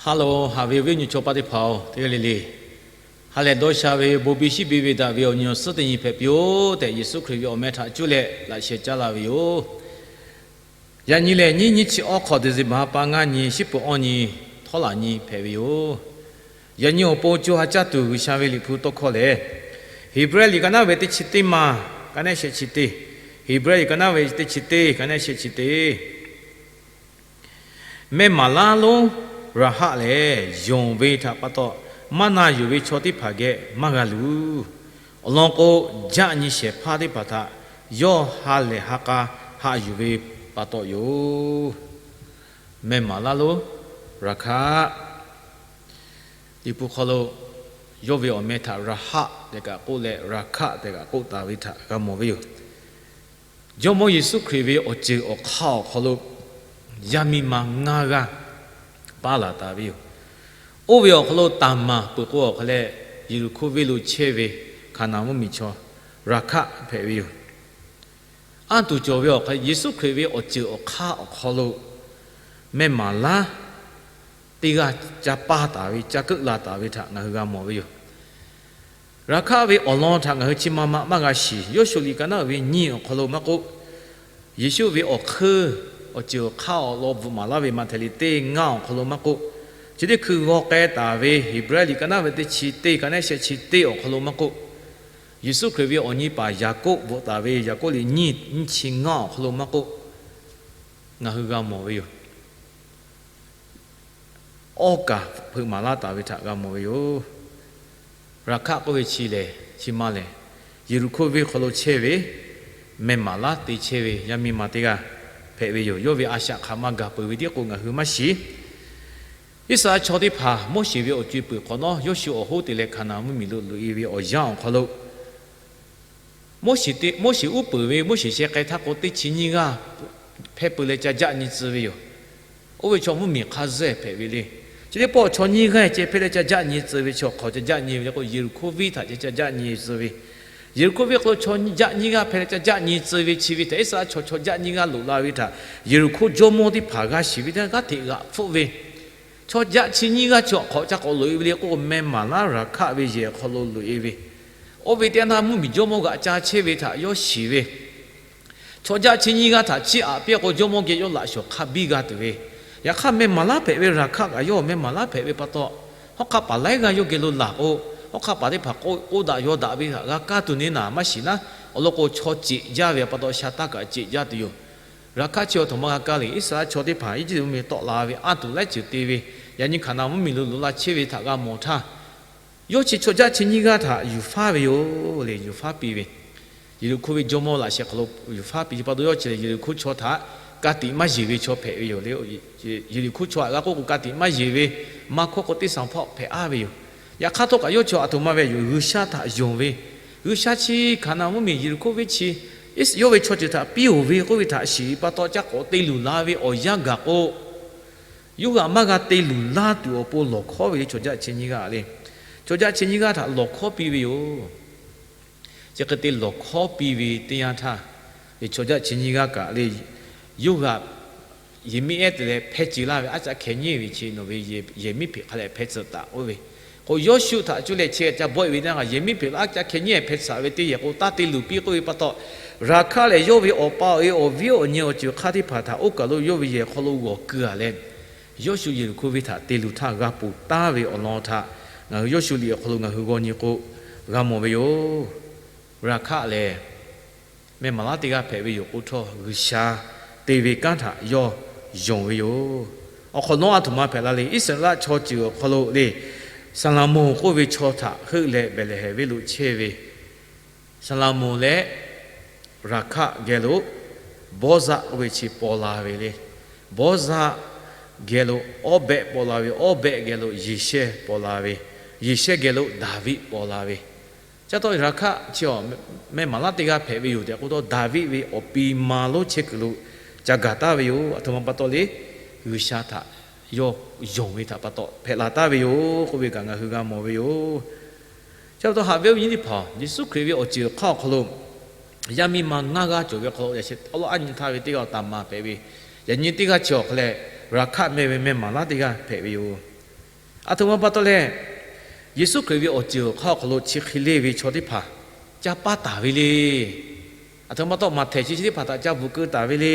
Ha loˬ, haꞈ ve awˬ viˉ awˬ nyi chaw paˆ teˇ hpaˍ-oˬ, teˇ g'aˇ le le, ha lehˬ dawˇ sha ve, bon biˇ shiˉ biˇ ve daꞈ ve awˬ nyi awˬ suhˉ teˇ nyi hpehꞈ piˇ-oˆ tehꞈ, Yeˍsuˆ Hkriꞈ ve awˬ meh htaꞈ cuˇ leh laꞈ sheh caˉ laˇ ve yoˬ. Yaꞈ nyi lehˬ, nyiˇ nyiˇ chi awˉ hk'awꞈ December ha pa ngaˇ nyi, shiˉ peuˬ awˇ nyi, htawˇ laꞈ nyi hpehꞈ ve yoˬ. Yaꞈ nyi awˬ pon co ha caˇ tuˬ G'uiˬsha ve Liꞈ hpu tawˇ hkawˇ lehˬ, Heˍbrehˇ liꞈ ka naˉ ve teˇ chi teˇ maˬ, ka nehˉ shehˆ chi teˇ. Heˍbrehˇ liꞈ ka naˉ ve teˇ chi teˇ, ka nehˉ shehˆ chi teˇ. Meh maˍ laˇ lonˉ Raˍhaˆ lehˬ, yonˍ ve htaꞈ pa taw, maˇ na yuˬ ve chaw teˇ hpaˍ geh maˇ g'a luˬ. Awˬ lawn k'o, jaˆ nyi shehˍ hpaˇ teˇ hpaˍ htaꞈ yawˇ ha lehˬ ha k'a haꞈ yuˬ ve pa taw yoˬ. Meh maˍ laˇ lonˉ Raˍhaˆ, Liꞈ hpu hk'aw lo yawˇ ve awˬ meh htaꞈ Raˍhaˆ tehꞈ kaꞈ k'oˆ leh, Raˍhaˆ tehꞈ kaꞈ k'oˆ taˍ ve htaꞈ g'a mawˬ ve yoˬ. Jawˇmawˇ Yeˍsuˆ Hkriꞈ ve awˬ ceuˬ awˬ hk'aˇ awˬ hk'aw lo yaˇ miˇ ma ngaˇ g'aˇ paˇ laˬ taˍ ve yoˬ. Oˇ ve awˬ hk'aw lo Taˍmaˍ peuˬ k'o awˬ hk'a leh, Yeˍriˍhkoˇ venˇ lo chehˇ ve Hkaˍnanˍ mvuhˇmiˬ chaw Raˍhaˆ hpehꞈ ve yoˬ. Anˇ tuˬ cawˬ ve awˬ hk'a, Yeˍsuˆ Hkriꞈ ve awˬ ceuˬ awˬ hk'aˇ awˬ hk'aw lo meh maˍ laˇ teˇ g'aˇ ca paˇ taˍ ve, ca keuˆ la taˍ ve htaꞈ ngaˬ hui g'a mawˬ ve yoˬ. Raˍhaˆ ve awˬ lawn htaꞈ ngaˬ hui chi ma ma maˇ g'a shiˍ. Yawˇshuˍ liꞈ ka naˉ uiˍ ve nyiˇ awˬ hk'aw lo maˇ k'oˆ, Yeˍsuˆ ve awˬ hk'eun awˬ ceuˬ awˬ hk'aˇ awˬ lawn bvuhꞈ maˍ laˇ ve Maꞈhtehˍ liꞈ teˇ ngaˇ awˬ hk'aw lo maˇ k'oˆ, chi teˇ hkui g'aw k'ai taˍ ve Heˍbrehˇ liꞈ ka naˉ ve teˇ chi teˇ, ka nehˉ shehˆ chi teˇ awˬ hk'aw lo maˇ k'oˆ, Yeˍsuˆ Hkriꞈ ve awˬ nyi paˍ Yaˍkoˆ bvuhꞈ taˍ ve Yaˍkoˆ liꞈ nyiˇ nyiˇ chi ngaˇ awˬ hk'aw lo maˇ k'oˆ, ngaˬ hui g'a mawˬ ve yoˬ. Awˇ kaˍ hpeuꞈ maˍ laˇ taˍ ve htaꞈ g'a mawˬ ve yoˬ. Raˍhaˆ k'oˆ ve chi lehˬ, chi ma lehˬ, Yeˍriˍhkoˇ venˇ hk'aw lo chehˇ ve, meh maˍ laˇ te chehˇ ve yaˇ miˇ ma teˇ g'aˇ hpehꞈ ve yoˬ. Yawˇ ve a shaꞈ hk'aˬ ma gaˬ peuˬ ve tiˉ k'o ngaˬ hui maˇ shiˍ. Iˉsaˍreˍlaˆ chaw teˇ hpaˍ Moˉseˍ ve awˬ co-e peuˬ hk'awꞈ nawˉ, Yawˇshuˆ awˬ hoˉ te leh Hkaˍnanˍ mvuhˇmiˬ lo loꞈ-e ve awˬ yanˇ awˬ hk'aw lo, Moˉseˍ te, Moˉseˍ uˉ peunˍ ve, Moˉseˍ sheh k'ai htaˇ k'o, teˇ chi nyiˇ g'aˇ hpehˇ peu leh ca jaˆ nyi tcuh ve yoˬ. Oˇ ve chaw mvuhˇmiˬ hk'a zuhˇ hpehꞈ ve le. Chi teˇ pawˆ chaw nyiˇ g'aˇ ceh hpehˇ leh ca jaˆ nyi tcuh ve chaw hk'aˬ ca jaˆ nyi ve le k'o, Yeˍriˍhkoˇ venˇ htaꞈ ceh ca jaˆ nyi tcuh ve. Yeˍriˍhkoˇ venˇ hk'aw lo chaw jaˆ nyiˇ g'aˇ hpehˇ leh ca jaˆ nyi tcuh ve chi ve htaꞈ Iˉsaˍreˍlaˆ chaw chaw jaˆ nyiˇ g'aˇ loꞈ la ve htaꞈ Yeˍriˍhkoˇ jawˇmawˇ teˇ hpaˍ g'a shiˍ ve teˇ g'aˇ g'aˇ hteꞈ g'aꞈ hpfuhˆ ve Chaw jaˆ chi nyiˇ g'aˇ chi awˬ hk'awꞈ ca k'awꞈ loꞈ-e ve le k'oˆ k'o, meh maˍ laˇ Raˍhaˆ ve yehˬ hk'aw lo loꞈ-e ve. Oˇ ve teˇ yanˇ htaˇ mvuhˇmiˬ jawˇmawˇ g'aꞈ ca chehˇ ve htaꞈ yawˇ shiˍ ve, chaw jaˆ chi nyiˇ g'aˇ htaꞈ chiˇ aꞈ piˇ k'o, jawˇmawˇ geh yawˇ laꞈ shawˍ hk'a biˇ g'a tuˬ ve. Yaꞈ hk'aˇ, meh maˍ laˇ hpehꞈ ve Raˍhaˆ kaꞈ yawˇ meh maˍ laˇ hpehꞈ ve pa taw, hawˉ hk'aˆ paˍ laiˉ g'aˇ yawˇ geh lo laˬ k'o, hawˉ hk'aˆ paˍ teˇ hpaˍ k'oˆ daꞈ yaw daꞈ ve htaꞈ g'a kaˇ tuˬ neˇ naˍ maˇ shiˍ naˉ, awˬ lawn k'o, chaw ceꞈ jaˇ ve pa taw sha taˇ kaꞈ ceꞈ jaˇ tuˬ yoˬ. Raˍhaˆ chi awˬ htoꞈ ma g'a kaˇ le. Iˉsaˍreˍlaˆ chaw teˇ hpaˍ Eˇjiˇtuꞈ mvuhˇmiˬ tawˆ la ve anˇ tuˬ laiˉ ceuˬ te ve, yaꞈ nyi Hkaˍnanˍ mvuhˇmiˬ lo loꞈ la chehˇ ve htaꞈ g'a mawˬ htaˇ, yawˇ chi chaw jaˆ chi nyiˇ g'aˇ htaꞈ yuˬ faˉ ve yoˬ le. Yuˬ faˉ piˇ ve, Yeˍriˍhkoˇ ve jawˇmawˇ laꞈ sheh hk'aw lo yuˬ faˉ piˇ ve pa taw, yawˇ chi lehˬ Yeˍriˍhkoˇ chaw htaꞈ ka tiꞈ maˇ yeˬ ve chaw hpehꞈ ve yoˬ le. Yeˍriˍhkoˇ chaw htaꞈ g'a k'oˆ k'o, ka tiꞈ maˇ yeˬ ve, maˇ hkawˇ k'o teˇ saˍ hpawˆ hpehꞈ-a ve yoˬ. Yaꞈ hk'aˇ htawˇ kaꞈ yawˇ chi awˬ htoꞈ ma ve yoˬ, G'uiˬsha htaꞈ yonˍ ve, G'uiˬsha chi Hkaˍnanˍ mvuhˇmiˬ Yeˍriˍhkoˇ venˇ chi yawˇ ve chaw ceuˬ htaꞈ piˇ-oˬ ve k'oˆ ve htaꞈ shiˍ pa taw ca k'awꞈ te luˬ la ve awˬ yanˇ gaˬ k'o, yawˇ hui htaꞈ maˇ g'a te luˬ laˇ tuˬ awˬ pon lawˬ hkawˉ ve le chaw jaˆ chi nyiˇ g'aˇ le. Chaw jaˆ chi nyiˇ g'aˇ htaꞈ lawˬ hkawˉ piˇ ve yoˬ. Chi hk'e te lawˬ hkawˉ piˇ ve teˇ yanˇ htaˇ, chaw jaˆ chi nyiˇ g'aˇ kaꞈ le, yawˇ hui htaꞈ yehˬ miˉ ehˉ te leh hpeh ceuˬ laˇ ve, aˉ caˆ hkeh nyiˇ ve chi nawˬ ve yehˬ miˉ hpeꞈ hk'a leh hpeh tcuhꞈ taˍ k'oˆ ve k'o, Yawˇshuˆ htaꞈ cuˇ leh chehˇ ca bawˆ-e ve teˇ yanˇ, yehˬ miˉ hpeꞈ lo aˉ caˆ hkeh nyiˇ hpeh tcuhꞈ ve teˇ yehˬ k'o, taˇ te luˬ piˇ k'oˆ ve pa taw, Raˍhaˆ lehˬ yawˇ ve awˬ pa awˬ e awˬ viˉ awˬ nyi awˬ ceuˬ hk'aˇ teˇ hpaˍ htaꞈ oˇ kaˬ lo yawˇ ve yehˬ hk'aw lo g'awˬ keu-a leh, Yawˇshuˆ Yeˍriˍhkoˇ venˇ htaꞈ te luˬ htaˇ g'a ponˬ taˍ ve awˬ lawn htaꞈ ngaˬ hui Yawˇshuˆ liꞈ awˬ hk'aw lo ngaˬ hui g'aw nyi k'o, g'a mawˬ ve yoˬ. Raˍhaˆ lehˬ, meh maˍ laˇ teˇ g'aˇ hpehꞈ ve yoˬ k'o htawˇ, G'uiˬsha te ve kanˉ htaꞈ yawˇ yonˍ ve yoˬ. Awˬ hk'awꞈ nawˉ aˬ htoꞈ ma hpehꞈ la le. Iˉsaˍreˍlaˆ chaw ceuˬ awˬ hk'aw lo le, Saˍlaˍmonˍ k'oˆ ve chaw htaꞈ heuˆ leh Behˍlehˍhehnˍ venˇ lo chehˇ ve, Saˍlaˍmonˍ leh Raˍhaˆ geh lo Bawˇzaˆ k'oˆ ve chi paw la ve le. Bawˇzaˆ geh lo Awˇbehˆ paw la ve, Awˇbehˆ geh lo Yeˍsehˇ paw la ve, Yeˍsehˇ geh lo Daˍviˆ paw la ve. Caˇ tawˆ Raˍhaˆ chi meh maˍ laˇ teˇ g'aˇ hpehꞈ ve yoˬ tehꞈ k'oˆ htawˇ, Daˍviˆ ve awˬ pi ma lonˉ chehˇ kuiˬ lo ca gaˬ taˍ ve yoˬ. Aˬ htoꞈ ma pa taw le, G'uiˬsha htaꞈ yawˇ yonˍ ve htaꞈ pa taw hpehꞈ la taˍ ve yoˬ k'oˆ ve kaꞈ ngaˬ hui g'a mawˬ ve yoˬ. Chi pa taw haꞈ ve awˬ viˉ awˬ nyi teˇ hpaˍ, Yeˍsuˆ Hkriꞈ ve awˬ ceuˬ awˬ hk'aˇ awˬ hk'aw lo yaˇ miˇ ma ngaˇ g'aˇ cawˬ ve hk'aw lo, yaꞈ sheh awˉ lawˉ aˉ nyi htaˇ ve teˇ g'aˇ Taˍmaˍ hpehꞈ ve, yaꞈ nyi teˇ g'aˇ chi awˬ hk'a leh Raˍhaˆ meh ve meh maˍ laˇ teˇ g'aˇ hpehꞈ ve yoˬ. Aˬ htoꞈ ma pa taw leh, Yeˍsuˆ Hkriꞈ ve awˬ ceuˬ awˬ hk'aˇ awˬ hk'aw lo chi hk'e le ve chaw teˇ hpaˍ ca paˇ taˍ ve le. Aˬ htoꞈ ma pa taw maˍ htehˍ chi chi teˇ hpaˍ htaꞈ ca bvuhꞈ keu taˍ ve le.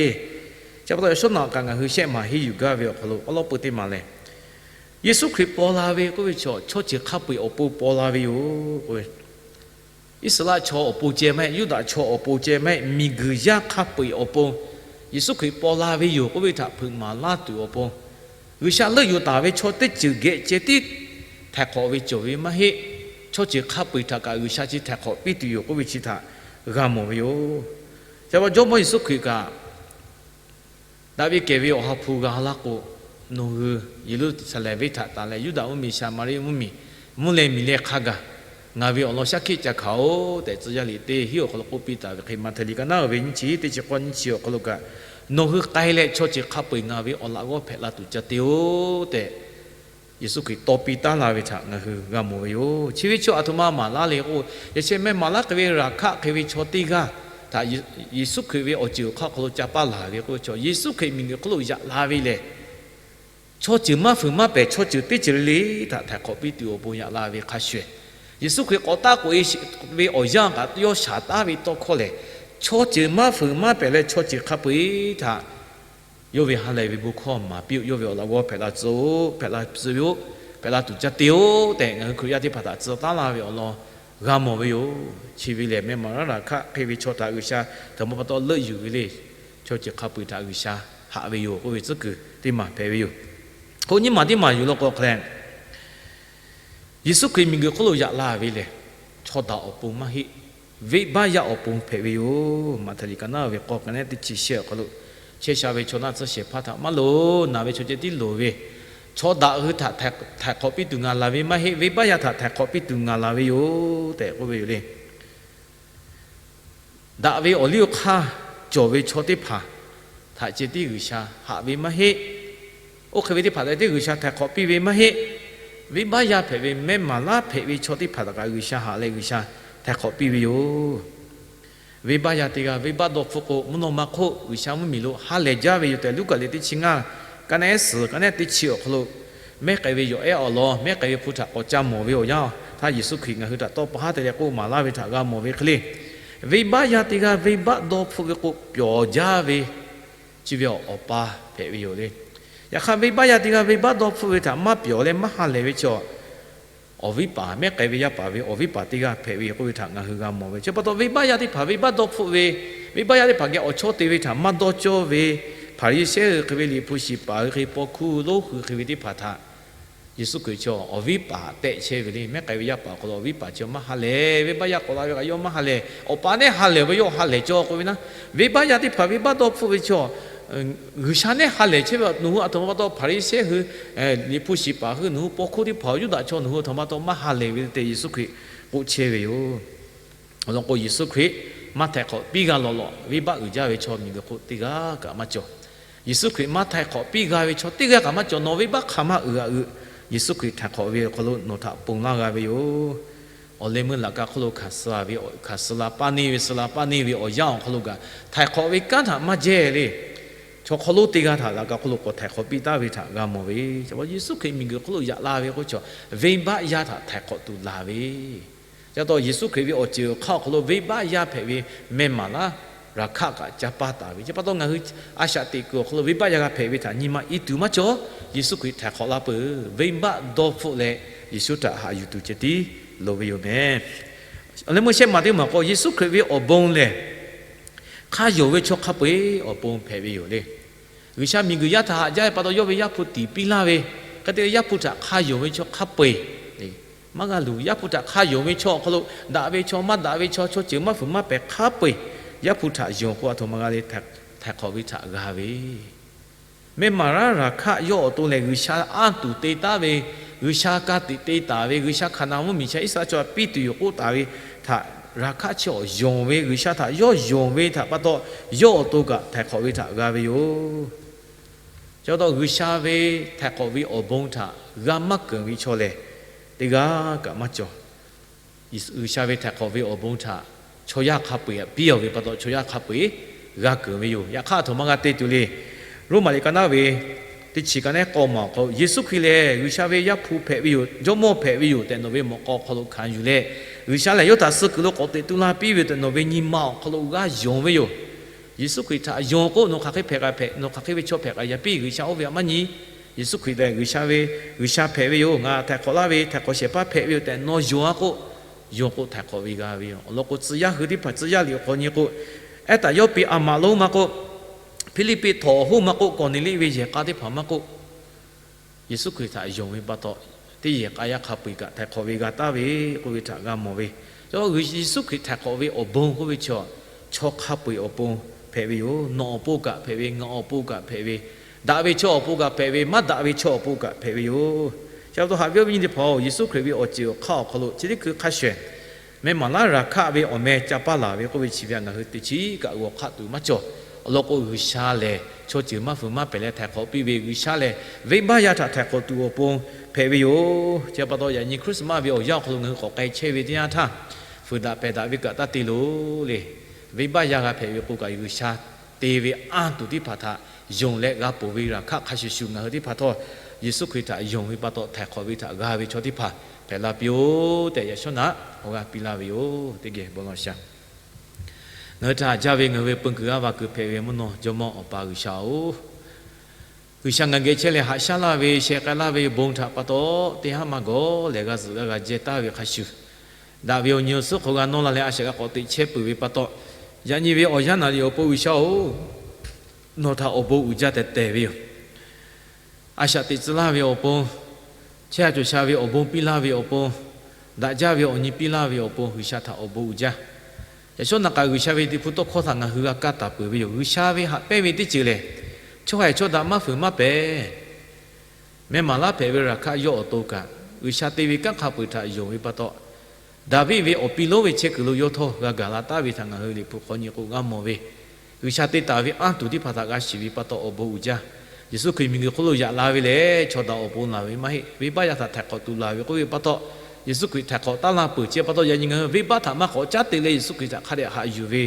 Chi pa taw, yaꞈ shawˉ naꞈ kaꞈ ngaˬ hui shehˆ maˬ henˇ yuˬ gaˇ ve awˬ hk'aw lo awˉ lawˉ peu teˇ maˬ lehˬ, Yeˍsuˆ Hkriꞈ paw la ve k'oˆ ve chaw, chaw ceuˬ hk'a peu-eˬ awˬ pon paw la ve yoˬ k'oˆ ve, Iˉsaˍreˍlaˆ chaw awˬ pon ceh maˇ heˆ, Yuˇdaꞈ chaw awˬ pon ceh maˇ heˆ, miˬguiˬ yaˇ hk'a peu-eˬ awˬ pon Yeˍsuˆ Hkriꞈ paw la ve yoˬ k'oˆ ve htaꞈ hpeuꞈ maˍ laˇ tuˬ awˬ pon, G'uiˬsha leuˆ yuˬ taˍ ve chaw teˇ ceuˬ geh ceh tiˉ htaiˍ hk'awꞈ ve cawˬ ve maˇ heˆ. Chaw ceuˬ hk'a peu-eˬ htaꞈ kaꞈ G'uiˬsha chi htaiˍ hk'awꞈ piˇ tuˬ yoˬ k'oˆ ve chi htaꞈ g'a mawˬ ve yoˬ. Chi pa taw Jawˇmawˇ Yeˍsuˆ Hkriꞈ kaꞈ daꞈ ve kehˬ ve Awˬ ha hpu g'a laˇ k'o, nawˬ hui Yeˍruˆsaˍlehnˍ venˇ htaꞈ tanˬ leh Yuˇdaꞈ mvuhˇmiˬ, Saˍmaˍriˆ mvuhˇmiˬ, mvuhˇ leh miˬ leh hk'a gaˬ ngaˬ ve awˬ lawn shaˉ hkiˆ ca hkanˍ-oˬ tehꞈ, tcuh yaˇ liꞈ teˇ hinˉ awˬ hk'aw lo k'oˆ piˇ taˍ ve hk'e, Maꞈhtehˍ liꞈ ka naˉ ve nyiˇ chi teˇ chi k'awˇ nyiˇ chi awˬ hk'aw lo kaꞈ, nawˬ hui k'ai leh chaw ceuˬ hk'a peu-eˬ ngaˬ ve awˬ laꞈ g'awˇ hpehꞈ la tuˬ ca te-oˬ tehꞈ, Yeˍsuˆ Hkriꞈ tawˇ piˇ taˉ la ve htaꞈ ngaˬ hui g'a mawˬ ve yoˬ. Chi ve chaw aˬ htoꞈ ma maˍ laˇ le k'o, yaꞈ sheh meh maˍ laˇ hk'e ve Raˍhkaˆ hk'e ve chaw teˇ g'aˇ htaꞈ Yeˍsuˆ Hkriꞈ ve awˬ ceuˬ awˬ hk'aˇ awˬ hk'aw lo ca paˇ laˬ ve k'oˆ ve chaw, Yeˍsuˆ Hkriꞈ miˬguiˬ hk'oˆ lo yaꞈ la ve lehˬ, chaw ceuˬ maˇ fuiˍ maˇ pehˍ, chaw ceuˬ teˇ ceuˬ le le htaꞈ htaiˍ hk'awꞈ piˇ tuˬ awˬ pon yaꞈ la ve hk'a shuˍ, Yeˍsuˆ Hkriꞈ k'awꞈ taˆ k'oꞈ-e ve awˬ yanˇ kaꞈ yawˇ shaˍ taˉ ve tawˇ hkawˇ lehˬ, chaw ceuˬ maˇ fuiˍ maˇ pehˍ leh chaw ceuˬ hk'a peu-eˬ htaꞈ yawˇ ve ha lehˬ ve bon hkawˇ maˍ piˇ-oˆ. Yawˇ ve awˬ laꞈ g'awˇ hpehꞈ la tcuh-oˆ, hpehꞈ la tcuh-oˆ, hpehꞈ la tuˬ ca te-oˬ tehꞈ, ngaˬ hui Hkriꞈ yaˇ teˇ hpaˍ htaꞈ tcuh taˉ laˇ ve awˬ lawn g'a mawˬ ve yoˬ. Chi ve lehˬ, meh maˍ laˇ Raˍhkaˆ hk'e ve chaw htaꞈ G'uiˬsha htaꞈ ma pa taw leuˆ yuˬ ve le. Chaw ceuˬ hk'a peu-eˬ htaꞈ G'uiˬsha haꞈ ve yoˬ k'oˆ ve tcuhˉ kuiˬ teˇ maˬ hpehꞈ ve yoˬ. Hk'oˆ nyiˇ maˬ teˇ maˬ yuˬ law k'o hk'e leh, Yeˍsuˆ Hkriꞈ miˬguiˬ hk'oˆ lo yaꞈ la ve lehˬ, chaw daꞈ awˬ pon maˇ heˆ, venˇbaˆ yaˇ awˬ pon hpehꞈ ve yoˬ. Maꞈhtehˍ liꞈ ka naˉ ve k'awˇ ka nehˉ teˇ chi shehˆ awˬ hk'aw lo, chehˇ sha ve chaw naˆ tsuhˇ shehˍ hpaˇ htaꞈ maˇ loˍ, naˬ ve chaw ceh tiˉ loˍ ve, chaw daꞈ hui htaꞈ htaiˍ hk'awꞈ piˇ tuˬ ngaˬ laˬ ve maˇ heˆ, venˇbaˆ yaˇ htaꞈ htaiˍ hk'awꞈ piˇ tuˬ ngaˬ laˬ ve yoˬ tehꞈ k'oˆ ve yoˬ le. Daꞈ ve awˬ liˇ awˬ hk'aˇ cawˬ ve chaw teˇ hpaˍ htaꞈ ceh tiˉ G'uiˬsha haꞈ ve maˇ heˆ. Oˇ hk'e ve teˇ hpaˍ htaꞈ tiˉ G'uiˬsha htaiˍ hk'awꞈ piˇ ve maˇ heˆ. Venˇbaˆ yaˇ hpehꞈ ve meh maˍ laˇ hpehꞈ ve chaw teˇ hpaˍ htaꞈ kaꞈ G'uiˬsha haꞈ leh G'uiˬsha htaiˍ hk'awꞈ piˇ ve yoˬ. Venˇbaˆ yaˇ teˇ g'aˇ venˇbaˆ dawˇ hpfuhˆ k'o, mvuhˇ naw ma hk'oˆ G'uiˬsha mvuhˇmiˬ lo ha lehˬ jaˇ ve yoˬ tehꞈ, Luˉkaꞈ liꞈ teˇ chi ngaˇ, ka nehˉ suhˍ ka nehˉ teˇ chi awˬ hk'aw lo, mehˉ k'ai ve yawˬ ehˉ awˬ lawn, mehˉ k'ai ve hpu htaꞈ k'awꞈ ca mawˬ ve awˬ yanˇ htaˇ, Yeˍsuˆ Hkriꞈ ngaˬ hui htaꞈ tawˇ pa haˉ te leh k'oˆ maˍ laˇ ve htaꞈ g'a mawˬ ve hk'e le. Venˇbaˆ yaˇ teˇ g'aˇ venˇbaˆ dawˇ hpfuhˆ ve k'o, pyawˬ jaˇ ve chi ve awˬ pa hpehꞈ ve yoˬ le. Yaꞈ hk'aˇ, venˇbaˆ yaˇ teˇ g'aˇ venˇbaˆ dawˇ hpfuhˆ ve htaꞈ maˇ pyawˬ leh maˇ ha lehˬ ve chaw, awˬ viˉ paˍ, mehˉ k'ai ve yaˇ paˍ ve awˬ viˉ paˍ teˇ g'aˇ hpehꞈ ve yoˬ k'oˆ ve htaꞈ ngaˬ hui g'a mawˬ ve. Chi pa taw, venˇbaˆ yaˇ teˇ hpaˍ venˇbaˆ dawˇ hpfuhˆ ve, venˇbaˆ yaˇ teˇ hpaˍ geh awˬ chawˇ te ve htaꞈ maˇ dawˇ cawˇ ve, Hpaˍriˍsehˇ hui hk'e ve, liꞈ hpu shiˍ paˍ hui hk'e, paw hkuˇ lonˉ hui hk'e ve teˇ hpaˍ htaꞈ Yeˍsuˆ Hkriꞈ chi awˬ viˉ paˍ tehˆ chehˇ ve le. Mehˉ k'ai ve yaˇ paˍ awˬ hk'aw lo awˬ viˉ paˍ chi maˇ ha lehˬ, venˇbaˆ yaˇ k'awꞈ la ve kaꞈ yawˇ maˇ ha lehˬ, awˬ pa nehˉ ha lehˬ ve yawˇ ha lehˬ cawˇ k'oˆ ve naˉ, venˇbaˆ yaˇ teˇ hpaˍ venˇbaˆ dawˇ hpfuhˆ ve chaw, G'uiˬsha nehˉ ha lehˬ chehˇ ve, nawˬ hui aˬ htoꞈ ma pa taw Hpaˍriˍsehˇ hui, liꞈ hpu shiˍ paˍ hui, nawˬ hui paw hkuˇ teˇ hpaˍ, Yuˇdaꞈ chaw nawˬ hui aˬ htoꞈ ma pa taw maˇ ha lehˬ ve tehꞈ Yeˍsuˆ Hkriꞈ k'oˆ chehˇ ve yoˬ. Awˬ lawn k'o, Yeˍsuˆ Hkriꞈ maˇ htaiˍ hk'awꞈ piˇ g'a lawꞈ lawꞈ, venˇbaˆ uiˍ jaˇ ve chaw miˬguiˬ hk'oˆ teˇ g'aˇ kaꞈ maˇ cawˬ. Yeˍsuˆ Hkriꞈ maˇ htaiˍ hk'awꞈ piˇ g'a ve chaw teˇ g'aˇ kaꞈ maˇ cawˬ. Nawˬ venˇbaˆ hk'aˬ maˇ uiˍ g'aꞈ uiˍ, Yeˍsuˆ Hkriꞈ htaiˍ hk'awꞈ ve awˬ hk'aw lo nawˬ htaꞈ ponˬ laˇ g'a ve yoˬ. Awˬ leh meuˇ laꞈ ka hk'oˆ lo hkanˍ suh ve, hkanˍ suh la paˇ neˇ ve, suh la paˇ neˇ ve awˬ yanˇ awˬ hk'aw lo kaꞈ, htaiˍ hk'awꞈ ve kanˉ htaꞈ maˇ jehˇ le. Chaw hk'aw lonˉ teˇ g'aˇ htaꞈ laꞈ ka hk'oˆ lo k'awꞈ htaiˍ hk'awꞈ piˇ taˍ ve htaꞈ g'a mawˬ ve. Yeˍsuˆ Hkriꞈ miˬguiˬ hk'oˆ lo yaꞈ la ve k'oˆ chaw, venˇbaˆ yaˇ htaꞈ htaiˍ hk'awꞈ tuˬ laˬ ve. Chi pa taw, Yeˍsuˆ Hkriꞈ ve awˬ ceuˬ awˬ hk'aˇ awˬ hk'aw lo venˇbaˆ yaˇ hpehꞈ ve meh maˍ laˇ Raˍhkaˆ kaꞈ ca paˇ taˍ ve. Chi pa taw, ngaˬ hui a shaꞈ teꞈ kuiˬ awˬ hk'aw lo venˇbaˆ yaˇ g'a hpehꞈ ve htaꞈ nyi ma i tuˬ maˇ cawˬ. Yeˍsuˆ Hkriꞈ htaiˍ hk'awꞈ laˇ peuˬ. Venˇbaˆ dawˇ hpfuhˆ leh Yeˍsuˆ htaꞈ haꞈ yuˬ tuˬ ceh tiˉ loˍ ve yoˬ meh. Awˬ leh meuˇ shehˆ maˬ teˇ maˬ k'o, Yeˍsuˆ Hkriꞈ ve awˬ bon lehˬ, hk'a yonˍ ve chaw hk'a peu-eˬ awˬ pon hpehꞈ ve yoˬ le. G'uiˬsha miˬguiˬ yaˇ htaꞈ haꞈ jaˇ ve pa taw, yawˇ ve Yaˇ hpu tiˍ piˇ laˇ ve hk'e te leh, Yaˇ hpu htaꞈ hk'a yonˍ ve chaw hk'a peu-eˬ maˇ g'a luˬ. Yaˇ hpu htaꞈ hk'a yonˍ ve chaw awˬ hk'aw lo, daꞈ ve chaw maˇ daꞈ ve chaw, chaw ceuˬ maˇ fuiˍ maˇ pehˍ hk'a peu-eˬ, Yaˇ hpu htaꞈ yonˍ k'o, aˬ htoꞈ ma g'a le, htaiˍ hk'awꞈ ve htaꞈ g'a ve. Meh maˍ laˇ Raˍhkaˆ yawˇ awˬ to lehˬ, G'uiˬsha anˇ tuˬ te taˉ ve, G'uiˬsha ka tiꞈ te taˍ ve, G'uiˬsha Hkaˍnanˍ mvuhˇmiˬ chi Iˉsaˍreˍlaˆ chaw htaꞈ piˇ tuˬ yoˬ k'oˆ taˍ ve htaꞈ Raˍhkaˆ chi awˬ yonˍ ve, G'uiˬsha htaꞈ yawˇ yonˍ ve htaꞈ pa taw, yawˇ awˬ to kaꞈ htaiˍ hk'awꞈ ve htaꞈ g'a ve yoˬ. Chi pa taw, G'uiˬsha ve htaiˍ hk'awꞈ ve awˬ bon htaꞈ g'a maˇ keunˍ ve chaw lehˬ, teˇ g'aˇ kaꞈ maˇ cawˬ. G'uiˬsha ve htaiˍ hk'awꞈ ve awˬ bon htaꞈ chaw yaˇ hk'a peu-eˬ piˇ-oˬ ve pa taw, chaw yaˇ hk'a peu-eˬ g'a keunˍ ve yoˬ. Yaꞈ hk'aˇ, aˬ htoꞈ ma g'a te tuˬ le. Roˉmaꞈ liꞈ ka naˉ ve Teˇ chi kaꞈ neˉ k'awꞈ maˍ awˬ hk'aw lo, Yeˍsuˆ Hkriꞈ lehˬ G'uiˬsha ve Yaˇ hpu hpehꞈ ve yoˬ, Jawˇmawˇ hpehꞈ ve yoˬ tehꞈ nawˬ ve mawꞈ k'aw awˬ hk'aw lo hkanˍ yuˬ leh, G'uiˬsha lehˬ yawˇ htaꞈ suh kuiˬ lo k'awꞈ teꞈ tu la piˇ ve yoˬ tehꞈ nawˬ ve nyi ma awˬ hk'aw lo g'a yonˍ ve yoˬ. Yeˍsuˆ Hkriꞈ htaꞈ yonˍ k'o, nawˬ hk'aˬ hk'e hpehꞈ kaꞈ hpehꞈ, nawˬ hk'aˬ hk'e ve chaw hpehꞈ kaꞈ yaꞈ piˇ, G'uiˬsha oˇ ve htaꞈ maˇ nyi. Yeˍsuˆ Hkriꞈ lehˬ G'uiˬsha ve, G'uiˬsha hpehꞈ ve yoˬ, ngaˬ htaiˍ hk'awꞈ laˇ ve htaiˍ hk'awꞈ shehˍ hpaˇ hpehꞈ ve yoˬ tehꞈ nawˬ yonˍ a k'o, yonˍ k'o htaiˍ hk'awꞈ ve g'a ve yoˬ. Awˬ lawn k'o, tcuh yaˇ hui teˇ hpaˍ tcuh yaˇ liꞈ awˬ hk'aw nyi k'o, ehˉ taˍ yawˇ pi a maꞈ lonˉ maˇ k'oˆ, Hpiˇliˇpiˆ htawnˍ awˬ hoˉ maˇ k'oˆ, Kawˍneˍliˆ ve yehˬ k'a teˇ hpaˍ maˇ k'oˆ, Yeˍsuˆ Hkriꞈ htaꞈ yonˍ ve pa taw, teˇ yehˬ k'a yaˇ hk'a peu-eˬ kaꞈ htaiˍ hk'awꞈ ve g'a taˍ ve k'oˆ ve htaꞈ g'a mawˬ ve. Yeˍsuˆ Hkriꞈ htaiˍ hk'awꞈ ve awˬ bon k'oˆ ve chaw, chaw hk'a peu-eˬ awˬ pon hpehꞈ ve yoˬ. Nawˬ awˬ pon kaꞈ hpehꞈ ve, ngaˬ awˬ pon kaꞈ hpehꞈ ve, daꞈ ve chaw awˬ pon kaꞈ hpehꞈ ve, maˇ daꞈ ve chaw awˬ pon kaꞈ hpehꞈ ve yoˬ. Chi pa taw haꞈ ve awˬ viˉ nyi teˇ hpaˍ-oˬ, Yeˍsuˆ Hkriꞈ ve awˬ ceuˬ awˬ hk'aˇ awˬ hk'aw lo chi teˇ hkui hk'a shuˍ shuˍ, mehˇ maˍ laˉ Raˍhkaˆ ve awˬ meh ca paˇ laˬ ve k'oˆ ve chi ve htaꞈ ngaˬ hui teˇ chiˉ kaꞈ g'aw hk'aˆ tuˬ maˇ cawˬ. Awˬ lawn k'o, G'uiˬsha lehˬ chaw ceuˬ maˇ fuiˍ maˇ pehˍ leh htaiˍ hk'awꞈ piˇ ve, G'uiˬsha lehˬ venˇbaˆ yaˇ htaꞈ htaiˍ hk'awꞈ tuˬ awˬ pon hpehꞈ ve yoˬ. Chi pa taw yaꞈ nyi Christmas ve awˬ yanˇ awˬ hk'aw lo ngaˬ hui k'awꞈ k'ai chehˇ ve teˇ yanˇ htaˇ, fuiˍ daꞈ pehˬ daꞈ ve kaꞈ taˇ te loˬ le. Venˇbaˆ yaˇ g'a hpehꞈ ve k'o kaꞈ, G'uiˬsha te ve anˇ tuˬ teˇ hpaˍ htaꞈ yonˍ leh g'a ponˬ ve Raˍhkaˆ hk'a shuˍ shuˍ ngaˬ hui teˇ hpaˍ htawˇ, Yeˍsuˆ Hkriꞈ htaꞈ yonˍ ve pa taw htaiˍ hk'awꞈ ve htaꞈ g'a ve chaw teˇ hpaˍ hpehꞈ la piˇ-oˆ tehꞈ, yaꞈ shawˉ naꞈ awˬ g'aˇ piˇ laˇ ve yoˬ. Teˇ geh bon lawˬ shaˍ. Ngaˬ hui htaꞈ haꞈ jaˇ ve ngaˬ hui ve peu kuiˬ g'aˇ va kuiˬ hpehꞈ ve mvuhˇ naw Jawˇmawˇ Awˬ pa G'uiˬsha-oˬ, G'uiˬsha ngaˬ geh chehˇ leh haꞈ shaˉ laˇ ve, sheh k'ai laˇ ve bon htaꞈ pa taw, teˇ haˉ maˇ gawˬ lehˬ g'a zuhꞈ g'a g'a jehˇ taˍ ve hk'a shuˍ, daꞈ ve awˬ nyi awˬ suhˉ hk'aw g'a nawˇ la leh a shaꞈ g'a k'awꞈ teꞈ chehˇ peuˬ ve pa taw, yaꞈ nyi ve awˬ yanˇ naꞈ liꞈ awˬ pon G'uiˬsha-oˬ, nawˬ htaꞈ awˬ bon uiˍ jaˇ tehˬ tehˬ ve yoˬ. A shaꞈ teꞈ tcuh laˇ ve awˬ pon, chehˇ sha cawˬ sha ve awˬ bon piˇ laˇ ve awˬ pon, daꞈ jaˇ ve awˬ nyi piˇ laˇ ve awˬ pon G'uiˬsha htaꞈ awˬ bon uiˍ jaˇ. Yaꞈ shawˉ naꞈ kaꞈ G'uiˬsha ve liꞈ hpu tawˇ hkawˇ htaꞈ ngaˬ hui g'a kaˇ taˍ peuˬ ve yoˬ. G'uiˬsha ve haꞈ pehnˇ ve teˇ ceuˬ lehˬ, chaw haiˬ chaw daꞈ maˇ fuiˍ maˇ pehˍ. Meh maˍ laˉ hpehꞈ ve Raˍhkaˆ yawˇ awˬ to kaꞈ, G'uiˬsha te ve kanˉ hk'a peu-eˬ htaꞈ yonˍ ve pa taw, Daˍviˆ ve awˬ pi lonˉ ve chehˇ kuiˬ lo yawˇ htawˇ g'a gaˬ la taˍ ve htaꞈ ngaˬ hui liꞈ hpu hk'aw nyi k'o g'a mawˬ ve, G'uiˬsha te taˍ ve anˇ tuˬ teˇ hpaˍ htaꞈ g'a shiˍ ve pa taw awˬ bon uiˍ jaˇ. Yeˍsuˆ Hkriꞈ miˬguiˬ hk'oˆ lo yaꞈ la ve lehˬ, chaw daꞈ awˬ pon laˬ ve maˇ heˆ. Venˇbaˆ yaˇ htaꞈ htaiˍ hk'awꞈ tuˬ laˬ ve k'oˆ ve pa taw, Yeˍsuˆ Hkriꞈ htaiˍ hk'awꞈ taˉ laˇ peuˬ. Chi pa taw yaꞈ nyi ngaˬ hui venˇbaˆ htaꞈ maˇ k'awꞈ caˉ te leh Yeˍsuˆ Hkriꞈ htaꞈ hk'a dehꞈ haꞈ yuˬ ve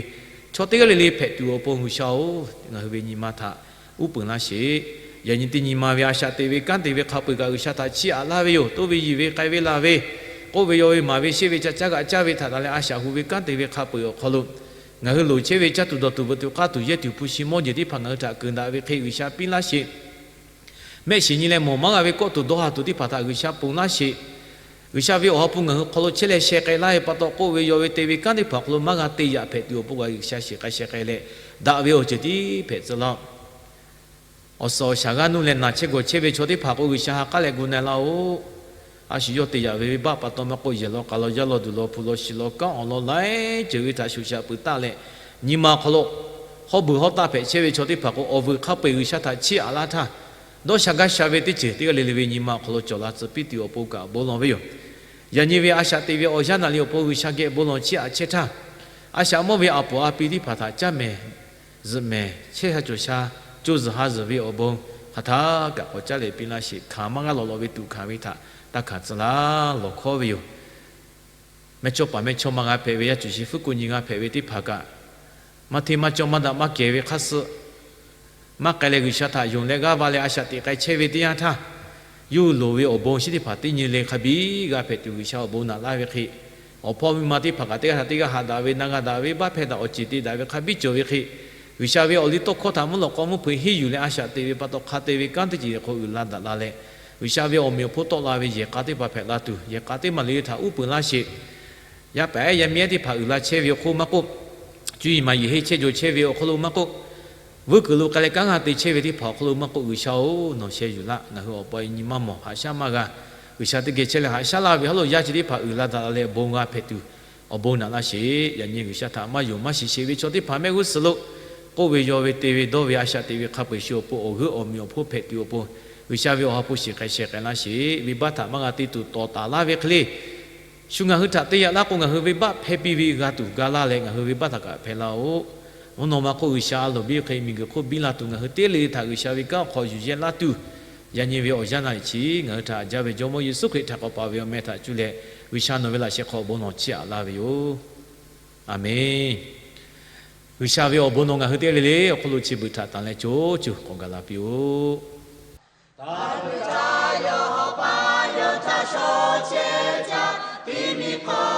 chaw teˇ g'aˇ le le hpehꞈ tuˬ awˬ pon G'uiˬsha-oˬ, ngaˬ hui ve nyi ma htaꞈ uˉ peunˍ laˇ sheˍ. Yaꞈ nyi teˇ nyi ma ve a shaꞈ teꞈ ve kanˉ te ve hk'a peu-eˬ kaꞈ G'uiˬsha htaꞈ chiˇ aꞈ laˇ ve yoˬ. Toˇ ve yiˬ ve k'ai ve laˬ ve, k'oˆ ve yaw ve maˍ ve sheˆ ve ca caˇ g'aꞈ caˇ ve htaꞈ taˍ leh a shaꞈ hu ve kanˉ te ve hk'a peu-eˬ awˬ hk'aw lo, ngaˬ hui loˍ chehˇ ve caˇ tuˬ dawˬ tuˬ veuꞈ tuˬ k'aˇ tuˬ yehˇ tuˬ hpu shi mawˇ jeˬ teˇ hpaˍ ngaˬ hui htaꞈ keunˍ daꞈ ve hk'e G'uiˬsha piˇ laˇ sheˍ. Mehˆ shiˍ nyi leh mawˬ maˇ g'a ve kawˆ tuˬ dawˇ ha tuˬ teˇ hpaˍ htaꞈ G'uiˬsha ponˬ laˇ sheˍ. G'uiˬsha ve awˬ ha hpu ngaˬ hui hk'aw lo chehˇ leh sheh k'ai laˇ ve pa taw, k'oˆ ve yaw ve te ve kanˉ teˇ hpaˍ awˬ hk'aw lo maˇ g'a te yaꞈ hpehꞈ tuˬ awˬ pon g'a G'uiˬsha shiˍ k'ai sheh k'ai leh, daꞈ ve awˬ ceuˬ tiˉ hpehꞈ tcuh laˇ-oˆ. Awˬ suhˍ awˬ shaˍ g'aˇ nuˇ leh naˬ chehˇ gawˬ chehˇ ve chaw teˇ hpaˍ k'o, G'uiˬsha ha k'aˉ leh gu na laˇ-oˆ. A shu yawˇ te yaꞈ ve venˇbaˆ pa taw maˇ k'oˆ, yehˬ law k'a law yaˇ law duˬ law hpu law shi law kanˉ awˬ lawn laiˉ ceuˬ ve htaꞈ shuˍ shaꞈ peuˬ taˆ leh, nyi ma awˬ hk'aw lo hawˉ beuˬ hawˉ taˆ hpehꞈ chehˇ ve chaw teˇ hpaˍ k'o, awˬ vuiˬ hk'a peu-eˬ G'uiˬsha htaꞈ chiˇ aꞈ laˇ htaˇ, dawˇ sha gaˇ sha ve teˇ ceuˬ teˇ g'aˇ le le ve nyi ma awˬ hk'aw lo cawˬ la tcuh piˇ tuˬ awˬ pon kaꞈ bon lawˬ ve yoˬ. Yaꞈ nyi ve a shaꞈ teꞈ ve awˬ yanˇ naꞈ liꞈ awˬ pon G'uiˬsha geh bon lawˬ chiˇ aꞈ chehˇ htaˇ, a shaꞈ mawˇ ve a poˍ a pi teˇ hpaˍ htaꞈ caˇ mehˍ zuhꞈ mehˍ chehˇ sha cawˬ sha co zuhˬ ha zuhˬ ve awˬ bon hk'aˬ htaˇ kaꞈ k'awꞈ caˉ leh piˇ laˇ sheˍ. Hkanˍ maˇ g'a lawˬ lawꞈ ve tuꞈ hkanˍ ve htaꞈ taˇ hkanˍ tcuh laˇ lawˬ hkawˉ ve yoˬ. Mehˇchawˇ paˍ mehˇchawˇma g'a hpehꞈ ve yaˇ cuˬ shi fuˉ ko nyi g'a hpehꞈ ve teˇ hpaˍ kaꞈ, maˇ hteˇ maˇ cawˇ maˇ daꞈ maˇ kehˬ ve hk'aˇ suh maˇ k'ai leh G'uiˬsha htaꞈ yonˍ leh g'aˇ va leh a shaꞈ teꞈ k'ai chehˇ ve teˇ yanˇ htaˇ, yawˇ hui loˍ ve awˬ bon shinˉ teˇ hpaˍ teˇ nyi le hk'a biˇ g'a hpehꞈ tuˬ G'uiˬsha awˬ bon naꞈ laˇ ve hk'e, awˬ hpawˇ miˇ ma teˇ hpaˍ kaꞈ teˇ g'aˇ htaꞈ teˇ g'aˇ haꞈ daꞈ ve, na g'a daꞈ ve, venˇbaˆ hpehˇ daꞈ, awˬ ceˬ te daꞈ ve hk'a biˇ cawˬ ve hk'e, G'uiˬsha ve awˬ liˇ tawˇ hkawˇ htaꞈ mvuhˇ lawꞈ k'aw mvuhˇ hpeuꞈ henˇ yuˬ leh a shaꞈ teꞈ ve pa taw hk'a te ve kanˉ teˇ ceuˬ hk'aw uiˍ la daꞈ la leh, G'uiˬsha ve awˬ meꞈ awˬ hponˇ tawˆ la ve yehˬ k'a teˇ hpaˍ hpehꞈ la tuˬ, yehˬ k'a teˇ maˬ le le htaꞈ uˉ peunˍ laˇ sheˍ. Yaˇ paˍ ehˉ yaˇ miˇ ehˉ teˇ hpaˍ uiˍ la chehˇ ve awˬ hk'oˆ maˇ k'oˆ, cuˇ yiˍ maˍ yiˍ henˇ chehˇ jaw chehˇ ve awˬ hk'aw lo maˇ k'oˆ, vuiˇ kuiˬ lo k'ai leh kanˉ g'a te chehˇ ve teˇ hpaˍ awˬ hk'aw lo maˇ k'oˆ, G'uiˬsha-oˬ, nawˬ sheh yuˬ laˇ. Ngaˬ hui awˬ pa nyi maˇ mawˬ, haꞈ shaˉ maˇ g'a. G'uiˬsha teˇ geh chehˇ leh haꞈ shaˉ laˇ ve hawˉ lo yaˇ chi teˇ hpaˍ uiˍ la daꞈ la leh bon g'a hpehꞈ tuˬ awˬ bon naꞈ laˇ sheˍ. Yaꞈ nyi G'uiˬsha htaꞈ maˇ yonˍ maˇ shiˍ sheˍ ve chaw teˇ hpaˍ mehˆ g'uˇ suhˍ lo k'oˆ ve yaw ve te ve dawˇ ve a shaꞈ teꞈ ve hk'a peu-eˬ shu awˬ pon awˬ g'euˆ awˬ meꞈ awˬ hponˇ hpehꞈ tuˬ awˬ pon, G'uiˬsha ve awˬ ha hpu shiˍ k'ai sheh k'ai laˇ sheˍ. Venˇbaˆ htaꞈ maˇ g'a te tuˬ tawˍ taˍ laˇ ve hk'e le, shu ngaˬ hui htaꞈ te yaꞈ laˇ k'o, ngaˬ hui venˇbaˆ hpehˇ piˇ ve g'a tuˬ ga laˇ leh ngaˬ hui venˇbaˆ htaꞈ kaꞈ hpehˇ laˇ-oˆ. Mvuhˇ naw ma hk'oˆ G'uiˬsha a loˍ biˇ ve hk'e miˬguiˬ hk'oˆ biˇ la tuˬ ngaˬ hui teˇ le le htaꞈ G'uiˬsha ve kanˉ awˬ hk'aw yuˬ yehˇ laˇ tuˬ, yaꞈ nyi ve awˬ yanˇ naꞈ chi ngaˬ hui htaꞈ haꞈ jaˇ ve Jawˇmawˇ Yeˍsuˆ Hkriꞈ htaꞈ k'awꞈ paˍ ve awˬ meh htaꞈ cuˇ leh, G'uiˬsha nawˬ ve laꞈ sheh hk'aw awˬ bon nawˬ chiˇ aꞈ laˇ ve yoˬ. Aˬmenˍ. G'uiˬsha ve awˬ bon nawˬ ngaˬ hui teˇ g'aˇ le le awˬ hk'aw lo chi beuꞈ htaꞈ tanˬ leh co co k'awꞈ gaˬ la piˇ-oˆ. Taˇ vuiˬ ca yawˇ hawˉ paˇ yawˇ ca shaw chehˇ ca, tiˇ miˬ hk'aw